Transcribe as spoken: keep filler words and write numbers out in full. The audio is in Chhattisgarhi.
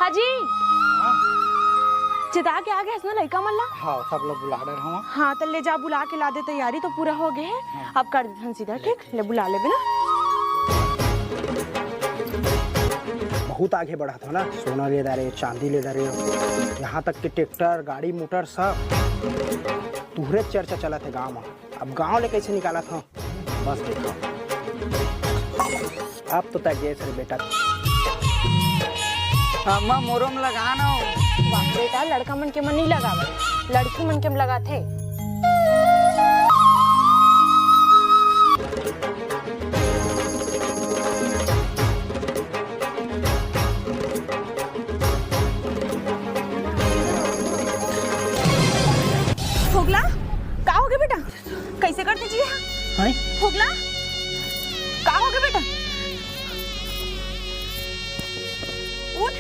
हाजी, चिता के आगे हस ना लइका मन ला? हाँ, सब लोग बुला रहे हूँ। हाँ, त ले जा, बुला के ला दे, तैयारी तो पूरा हो गए है। हाँ। अब कर देथन सीधा, ठीक? ले बुला लेबे ना। बहुत आगे बढ़त हो ना, सोना ले डारे, चांदी ले डारे, यहाँ तक कि ट्रैक्टर, गाड़ी, मोटर सब तुहरे चर्चा चलत है गाँव में। अब गाँव ले कैसे निकालत हो, बस देखो। अब तो तय गए रे बेटा। अम्मा, मोरो म लगा ना हो। वाह बेटा, लड़का मन के मन नहीं लगावे, लड़की मन के म लगाथे।